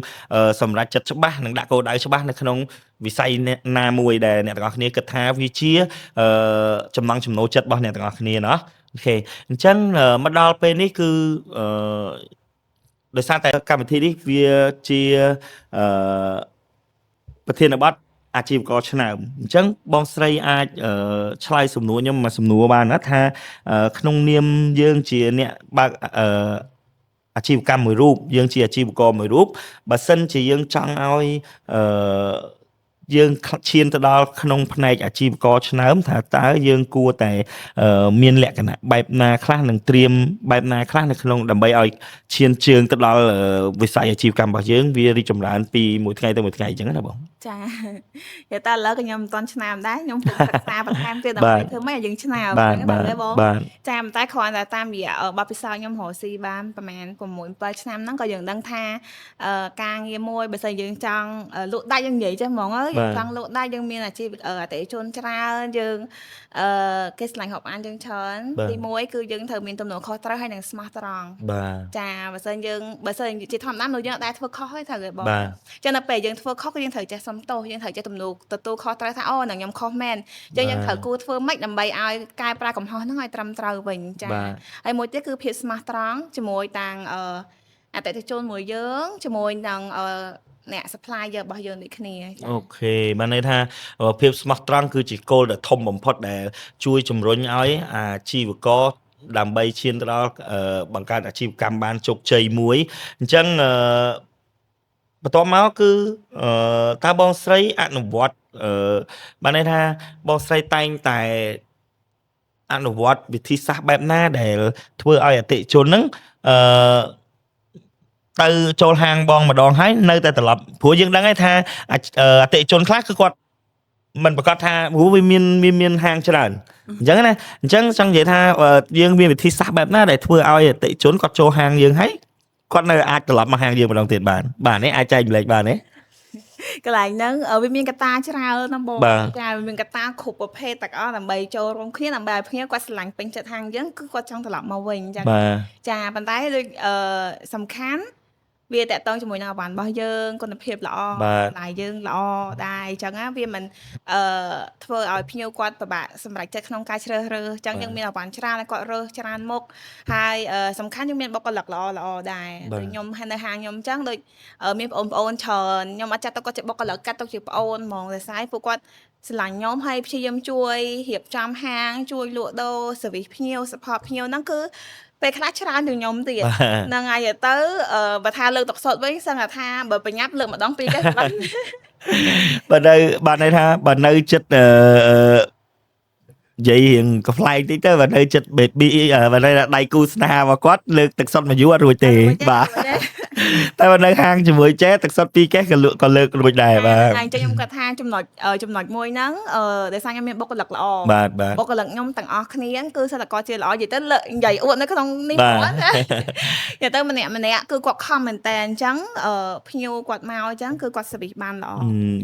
សម្រេចចិត្តច្បាស់និងដាក់គោលដៅច្បាស់នៅក្នុងវិស័យណាមួយដែលអ្នកទាំងអស់គ្នាគិតថាវាជាចំណង់ចំណូលចិត្តរបស់អ្នកទាំងអស់គ្នាណោះOK អញ្ចឹងមកដល់ពេលនេះគឺដោយសារតែកម្មវិធីនេះវាជាប្រធានបទអាជីវករឆ្នើមអញ្ចឹងបងស្រីអាចឆ្លើយសំណួរខ្ញុំមួយសំណួរបានណាថាក្នុងនាមយើងជាអ្នកបើកអាជីវកម្មមួយរូបយើងជាអាជីវករមួយរូបបើសិនជាយើងចង់ឲ្យអឺយើងឈានទៅដល់ក្នុងផ្នែកអាជីវករឆ្នើមថាតើយើងគួរតែមានលក្ខណៈបែបណាខ្លះនិងត្រៀមបែបណាខ្លះនៅក្នុងដើម្បីឲ្យឈានជើងទៅដល់វិស័យអាជីវកម្មរបស់យើងវារីកចម្រើនពីមួយថ្ងៃទៅមួយថ្ងៃអញ្ចឹងណាបង ចានិយាយតែឥឡូវក៏ខ្ញុំមិនទាន់ឆ្នើមដែរខ្ញុំកំពុងសិក្សាបន្ថែមទៀតដើម្បីធ្វើម៉េចឲ្យយើងឆ្នើម បាទបាទ ទេបង បាទ ចាតែគ្រាន់តែតាមរយៈបទពិសោធន៍ខ្ញុំរកស៊ីបានប្រហែល6 7ឆ្នាំហ្នឹងក៏យើងដឹងថាការងារមួយបើសិនយើងចង់លក់ដាច់យើងនិយាយចេះហ្មងអើយយើងចង់លក់ដាច់យើងមានអាជីពអតិថិជនច្រើនយើងគេស្រឡាញ់រាប់អានយើងច្រើនទី1គឺយើងត្រូវមានទំនួលខុសត្រូវហើយនិងស្មោះត្រង់ បាទ ចាបើសិនយើងបើសិនជាធម្មតាមនុស្សយើងអត់ដែលធ្វើខុសទេត្រូវទេបង បាទ ចឹងដល់ពេលយើងធ្វើខុសគឺយើងត្រូវចេះសុំទោសយើងត្រូវចេះទំនួលទទួលខុសត្រូវថាអូហ្នឹងខ្ញុំខុសមែនចឹងយើងត្រូវគួរធ្វើម៉េចដើម្បីឲ្យកែប្រែកំហុសហ្នឹងឲ្យត្រឹមត្រូវវិញចា បាទ ហើយមួយទៀតគឺភាពស្មោះត្រង់ជាមួយតាំងអតិថិជនមួយយើងជាមួយនឹងអ្នក supplier របស់យើងដូចគ្នាចា OK បានន័យថាភាពស្មោះត្រង់គឺជាគោលដ៏ធំបំផុតដែលជួយជំរុញឲ្យអាជីវករដើម្បីឈានទៅដល់បង្កើតអាជីវកម្មបានជោគជ័យមួយអញ្ចឹងបន្ទាប់មកគឺតើបងស្រីអនុវត្តបានន័យថាបងស្រីតែងតែអនុវត្តវិធីសាស្ត្របែបណាដែលធ្វើឲ្យអតិថិជនហ្នឹងទៅចូលហាងបងម្ដងហើយនៅតែត្រឡប់ព្រោះយើងដឹងហើយថាអតិថិជនខ្លះគឺគាត់មិនប្រកាសថាព្រោះវាមានមានមានហាងច្រើនអញ្ចឹងណាអញ្ចឹងចង់និយាយថាយើងមានវិធីសាស្ត្របែបណាដែលធ្វើឲ្យអតិថិជនគាត់ចូលហាងយើងហើយគាត់នៅអាចត្រឡប់មកហាងយើងម្ដងទៀតបានបាទនេះអាចចែករំលែកបានទេ កន្លែងហ្នឹងវាមានកត្តាច្រើនណាស់បង បាទ ចាវាមានកត្តាគ្រប់ប្រភេទទាំងអស់ដើម្បីចូលរួមគ្នាដើម្បីឲ្យភ្ញៀវគាត់ស្រឡាញ់ពេញចិត្តហាងយើងគឺគាត់ចង់ត្រឡប់មកវិញចា បាទ ចាប៉ុន្តែដូចសំខាន់វាតាក់ទងជាមួយនឹងអីវ៉ាន់របស់យើងគុណភាពល្អ បាទ តម្លៃយើងល្អដែរអញ្ចឹងណាវាមិនធ្វើឲ្យភ្ញៀវគាត់ពិបាកសម្រេចចិត្តក្នុងការជ្រើសរើសអញ្ចឹងយើងមានអីវ៉ាន់ច្រើនហើយគាត់រើសច្រើនមុខហើយសំខាន់យើងមានបុគ្គលិកល្អល្អដែរ បាទ ដូចខ្ញុំនៅហាងខ្ញុំអញ្ចឹងដូចមានបងប្អូនច្រើនខ្ញុំអត់ចាត់ទុកគាត់ជាបុគ្គលិកកាត់ទុកជាប្អូនហ្មងដោយសារពួកគាត់ស្រឡាញ់ខ្ញុំហើយព្យាយាមជួយរៀបចំហាងជួយលក់ដូរ service ភ្ញៀវ support ភ្ញៀវហ្នឹងគឺពេលខ្លះច្រើនជាងខ្ញុំទៀត បាទ ហ្នឹងហើយទៅបើថាលើកទឹកសុទ្ធវិញសឹងតែថាបើប្រញាប់លើកម្ដងពីរទេបាទ បើនៅបានន័យថាបើនៅចិត្តអឺនិយាយរៀងកំប្លែងតិចទៅបើនៅចិត្ត baby បើនៅដៃគូស្នេហារបស់គាត់លើកទឹកសុទ្ធមកយូរអត់រួចទេបាទតែបើនៅហាងជាមួយចេះទឹកសុទ្ធពីរកេះក៏លក់ក៏លើករួចដែរបាទ ហើយអញ្ចឹងខ្ញុំគាត់ថាចំណុចមួយហ្នឹងដោយសារខ្ញុំមានបុគ្គលិកល្អ បាទបាទ បុគ្គលិកខ្ញុំទាំងអស់គ្នាគឺសិតតែគាត់ជាល្អនិយាយទៅលើកនិយាយអួតនៅក្នុងនេះ បាទ ហ្មងណានិយាយទៅម្នាក់ម្នាក់គឺគាត់ខំមែនតើអញ្ចឹងភ្ញៀវគាត់មកអញ្ចឹងគឺគាត់ service បានល្អ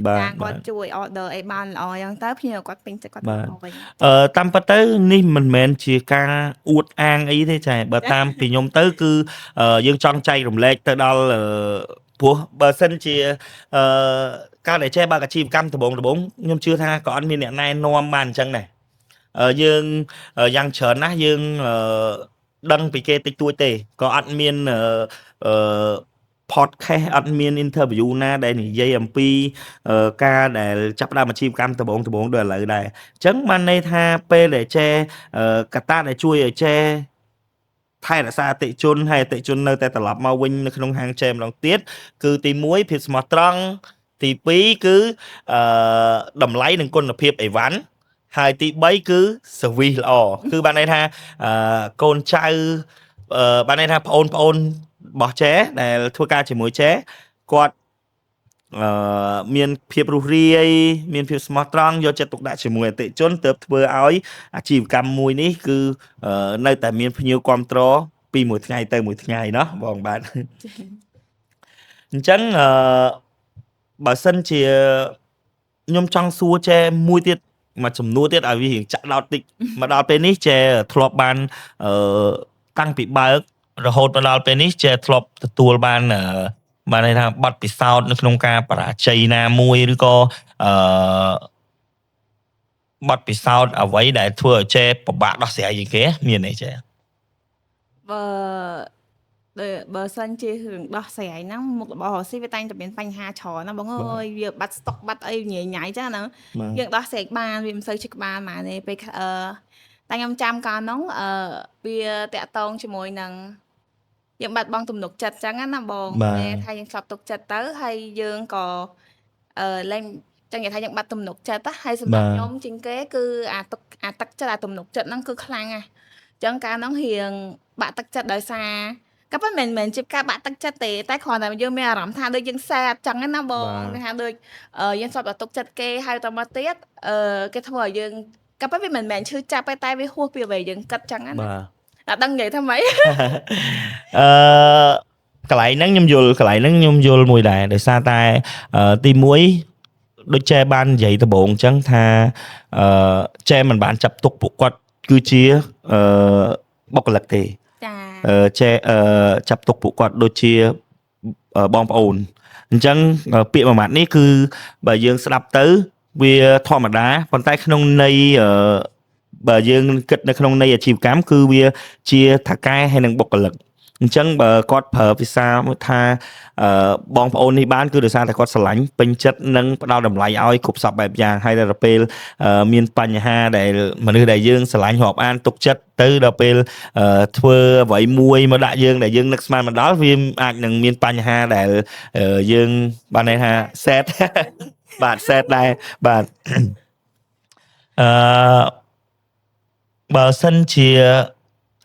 បាទ ចា បាទ គាត់ជួយ order អីបានល្អអញ្ចឹងទៅភ្ញៀវគាត់ពេញចិត្តគាត់ បាទ មកវិញ តាមពិតទៅនេះមិនមែនជាការអួតអាងអីទេចាបើតាមពីខ្ញុំទៅគឺយើងចង់ចែករំលែកទៅដល់ព្រោះបើសិនជាអឺការដែលចេះបើកអាជីវកម្មដំបូងដំបូងខ្ញុំជឿថាក៏អត់មានអ្នកណែនាំបានអញ្ចឹងដែរយើងយ៉ាងច្រើនណាស់យើងដឹងពីគេតិចតួចទេក៏អត់មានអឺ podcast អត់មាន interview ណាដែលនិយាយអំពីការដែលចាប់ផ្ដើមអាជីវកម្មដំបូងដំបូងដូចឥឡូវដែរអញ្ចឹងបានន័យថាពេលដែលចេះកត្តាដែលជួយឲ្យចេះ ថែរក្សាអតិថិជនហើយអតិថិជននៅតែត្រឡប់មកវិញនៅក្នុងហាងចែម្ដងទៀតគឺទី1ភាពស្មោះត្រង់ទី2គឺអឺតម្លៃនិងគុណភាពអីវ៉ាន់ហើយទី3គឺ service ល្អគឺបានន័យថាកូនចៅបានន័យថាប្អូនប្អូនរបស់ចែដែលធ្វើការជាមួយចែគាត់មានភាពរុះរាយមានភាពស្មោះត្រង់យកចិត្តទុកដាក់ជាមួយអតិថិជនទើបធ្វើឲ្យអាជីវកម្មមួយនេះគឺនៅតែមានភ្ញៀវគ្រប់គ្រងពីមួយថ្ងៃទៅមួយថ្ងៃណោះបងបាទអញ្ចឹងបើសិនជាខ្ញុំចង់សួរចែមួយទៀតមួយចំនួនទៀតឲ្យវារៀងចាក់ដោតតិចមកដល់ពេលនេះចែធ្លាប់បានអឺតាំងពីបើករហូតមកដល់ពេលនេះចែធ្លាប់ទទួលបានបានន័យថាបទពិសោធន៍នៅក្នុងការបរាជ័យណាមួយឬក៏អឺបទពិសោធន៍អ្វីដែលធ្វើឲ្យចែពិបាកដោះស្រាយជាងគេមានអីចែ បើបើសិនជារឿងដោះស្រាយហ្នឹងមុខរបររកស៊ីវាតែងតែមានបញ្ហាច្រើនណាបងអើយវាបាត់ស្តុកបាត់អីញ៉ៃញ៉ៃចឹងណា បាទ យើងដោះស្រាយបានវាមិនសូវជាក្បាលហ្មងទេពេលតែខ្ញុំចាំកាលនោះវាតាក់តងជាមួយនឹងយើងបាត់បង់ទំនុកចិត្តចឹងណាបង បាទ តែថាយើងធ្លាប់ទុកចិត្តទៅហើយយើងក៏លែងចង់និយាយថាយើងបាត់ទំនុកចិត្តណាហើយសម្រាប់ខ្ញុំជាងគេគឺអាទឹកអាទឹកចិត្តអាទំនុកចិត្តហ្នឹងគឺខ្លាំងណាស់ចឹងកាលហ្នឹងរៀងបាក់ទឹកចិត្តដោយសារក៏ប៉ុន្តែមិនមែនជាការបាក់ទឹកចិត្តទេតែគ្រាន់តែយើងមានអារម្មណ៍ថាដូចយើង sad ចឹងណាបង បាទ ថាដូចយើងធ្លាប់តែទុកចិត្តគេហើយតមកទៀតគេធ្វើឲ្យយើងក៏ប៉ុន្តែវាមិនមែនឈឺចាប់ទេតែវាហួសពីអ្វីយើងគិតចឹងណា បាទ អត់ដឹងនិយាយថាម៉េច អឺកន្លែងហ្នឹងខ្ញុំយល់កន្លែងហ្នឹងខ្ញុំយល់មួយដែរដោយសារតែទី1ដូចចែបាននិយាយដំបូងអញ្ចឹងថាអឺចែមិនបានចាប់ទុកពួកគាត់គឺជាអឺបុគ្គលិកទេ ចា ចែចាប់ទុកពួកគាត់ដូចជាបងប្អូនអញ្ចឹងពាក្យមួយម៉ាត់នេះគឺបើយើងស្ដាប់ទៅវាធម្មតាប៉ុន្តែក្នុងន័យបើយើងគិតនៅក្នុងន័យអាជីវកម្មគឺវាជាថៅកែហើយនិងបុគ្គលិកអញ្ចឹងបើគាត់ប្រើភាសាថាបងប្អូននេះបានគឺដោយសារតែគាត់ស្រឡាញ់ពេញចិត្តនិងផ្ដល់តម្លៃឲ្យគ្រប់សពបែបយ៉ាងហើយដល់ពេលមានបញ្ហាដែលមនុស្សដែលយើងស្រឡាញ់រាប់អានទុកចិត្តទៅដល់ពេលធ្វើអ្វីមួយមកដាក់យើងដែលយើងនឹកស្មានមិនដល់វាអាចនឹងមានបញ្ហាដែលយើងបានន័យថា sad បាទ sad ដែរបាទអឺបើសិនជា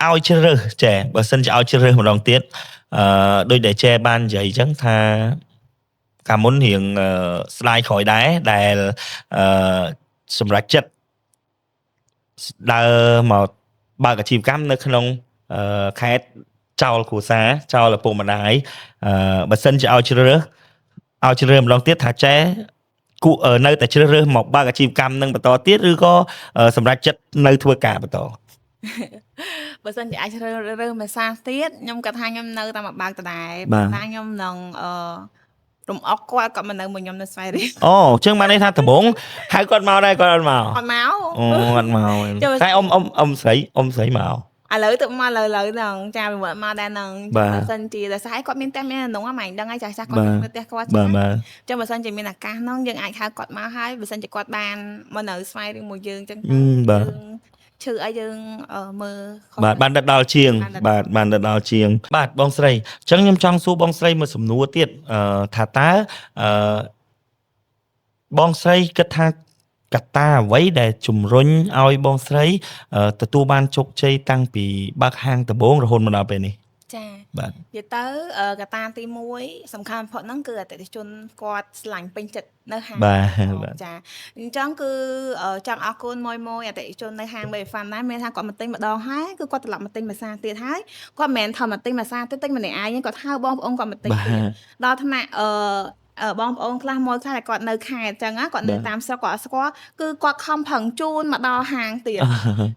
ឲ្យជ្រើសរើសចែបើសិនជាឲ្យជ្រើសរើសម្ដងទៀតដូចដែលចែបាននិយាយអញ្ចឹងថាកាលមុនរៀងស្ដាយក្រោយដែរដែលសម្រាប់ចិត្តដើរមកបើកអាជីវកម្មនៅក្នុងខេត្តចោលគ្រួសារចោលឪពុកម្ដាយបើសិនជាឲ្យជ្រើសរើសឲ្យជ្រើសរើសម្ដងទៀតថាចែគួរនៅតែជ្រើសរើសមកបើកអាជីវកម្មនឹងបន្តទៀតឬក៏សម្រាប់ចិត្តនៅធ្វើការបន្ត បើសិនជាអាចជ្រើសរើសមួយសាទៀតខ្ញុំគាត់ថាខ្ញុំនៅតែមកបើកដដែល បាទ តែខ្ញុំនឹងរំអុកគាត់គាត់មកនៅមួយខ្ញុំនៅស្វាយរៀង អូអញ្ចឹងបានន័យថាដំបងហៅគាត់មកដែរគាត់អត់មក អត់មក អូអត់មក ចូល តែអ៊ំអ៊ំអ៊ំស្រីអ៊ំស្រីមក ឥឡូវទៅមកឥឡូវហ្នឹងចាវាមកមកដែរហ្នឹង បាទ បើសិនជាដោយសារគាត់មានផ្ទះមានអានោះហ្នឹងដឹងហើយចាស់ចាស់គាត់ បាទ នៅផ្ទះគាត់ បាទបាទ ចឹងបើសិនជាមានឱកាសហ្នឹងយើងអាចហៅគាត់មកហើយបើសិនជាគាត់បានមកនៅស្វាយរៀងមួយយើងចឹង អឺបាទ យើងឈឺឲ្យយើងមើលខុស បាទបានទៅដល់ជាង បានទៅ បាទបានទៅដល់ជាង បាទបងស្រីអញ្ចឹងខ្ញុំចង់សួរបងស្រីមួយសំណួរទៀតថាតើអឺបងស្រីគិតថាកត្តាអ្វីដែលជំរុញឲ្យបងស្រីទទួលបានជោគជ័យតាំងពីបើកហាងដំបូងរហូតមកដល់ពេលនេះ ចា បាទ និយាយទៅកត្តាទី1សំខាន់បំផុតហ្នឹងគឺអតិថិជនគាត់ស្រឡាញ់ពេញចិត្តនៅហាង បាទបាទ ចាអញ្ចឹងគឺចង់អរគុណមួយមួយអតិថិជននៅហាង Baby Fun ដែរមានថាគាត់មកទិញម្ដងហើយគឺគាត់ត្រឡប់មកទិញមួយសាទៀតហើយគាត់មិនមែនថាមកទិញមួយសាទៀតទិញម្នាក់ឯងទេគាត់ហៅបងប្អូនគាត់មកទិញ បាទ ទៀតដល់ថ្នាក់បងប្អូនខ្លះមួយខ្លះដែលគាត់នៅខេត្តអញ្ចឹងណាគាត់នៅ បាទ តាមស្រុកគាត់អត់ស្គាល់គឺគាត់ខំប្រឹងជូនមកដល់ហាងទៀត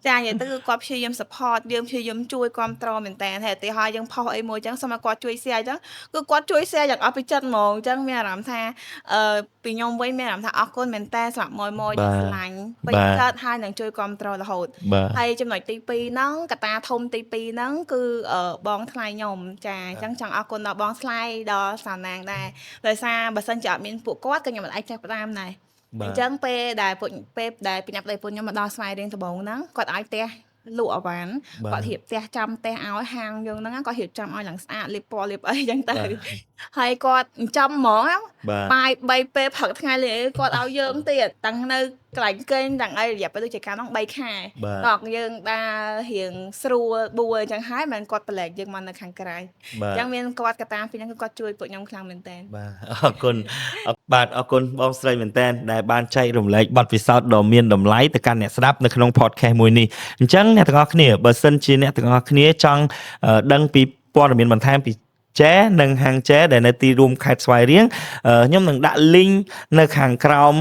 ចានិយាយទៅគឺគាត់ព្យាយាម support យើងព្យាយាមជួយគ្រប់គ្រងមែនតើហើយឧទាហរណ៍យើងផុសអីមួយអញ្ចឹងសូមឲ្យគាត់ជួយ share អញ្ចឹងគឺគាត់ជួយ share យ៉ាងអស់ពីចិត្តហ្មងអញ្ចឹងមានអារម្មណ៍ថាពីខ្ញុំវិញមានអារម្មណ៍ថាអរគុណមែនតើសម្រាប់មួយមួយ បាទ ដែលស្រឡាញ់ពេញ បាទ ចិត្តហើយនឹងជួយគ្រប់គ្រងរហូត បាទ ហើយចំណុចទី2ហ្នឹងកត្តាធំទី2ហ្នឹងគឺបងថ្លៃខ្ញុំចាអញ្ចឹងចង់អរគុណដល់បងថ្លៃដល់សាវណាងដែរដោយសារបើសិនជាអត់មានពួកគាត់ក៏ខ្ញុំមិនអាចចេះផ្ដើមដែរ បាទ អញ្ចឹងពេលដែលពួកពេលដែលពីអ្នកប្តីប្រពន្ធខ្ញុំមកដល់ស្វាយរៀងដំបូងហ្នឹងគាត់ឲ្យផ្ទះ លក់អីវ៉ាន់ បាទ គាត់រៀបផ្ទះចាំផ្ទះឲ្យហាងយើងហ្នឹងគាត់រៀបចំឲ្យឡើងស្អាតលាបពណ៌លាបអីចឹងទៅ បាទ ហើយគាត់ចិញ្ចឹមហ្មងណា បាទ បាយ3ពេលព្រឹកថ្ងៃលេគាត់ឲ្យយើងទៀតតាំងនៅកន្លែងគេងតាំងអីរយៈពេលដូចជាកាលហ្នឹង3ខែ បាទ ដល់យើងដើររៀងស្រួលបួលអញ្ចឹងហើយមិនគាត់ប្រឡែកយើងមកនៅខាងក្រៅ បាទ អញ្ចឹងមានគាត់កតាពីហ្នឹងគឺគាត់ជួយពួកខ្ញុំខ្លាំងមែនតើ បាទអរគុណអរបាទអរគុណបងស្រីមែនតើដែលបានចែករំលែកបទពិសោធន៍ដ៏មានតម្លៃទៅកាន់អ្នកស្ដាប់នៅក្នុង podcast មួយនេះអញ្ចឹងអ្នកទាំងអស់គ្នាបើសិនជាអ្នកទាំងអស់គ្នាចង់ដឹងពីព័ត៌មានបន្ថែមពីចែនិងហាងចែដែលនៅទីរួមខេត្តស្វាយរៀងខ្ញុំនឹងដាក់ link នៅខាងក្រោម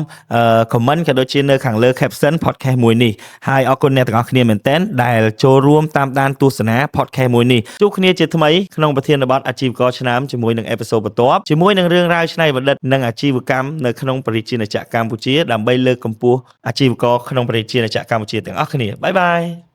comment ក៏ដូចជានៅខាងលើ caption podcast មួយនេះហើយអរគុណអ្នកទាំងអស់គ្នាមែនទែនដែលចូលរួមតាមដានទស្សនា podcast មួយនេះជួបគ្នាជាថ្មីក្នុងប្រធានបទអាជីវករឆ្នើមជាមួយនឹង episode បន្ទាប់ជាមួយនឹងរឿងរ៉ាវច្នៃប្រឌិតនិងអាជីវកម្មនៅក្នុងប្រជាជាតិកម្ពុជាដើម្បីលើកកម្ពស់អាជីវករក្នុងប្រជាជាតិកម្ពុជាទាំងអស់គ្នាbye bye.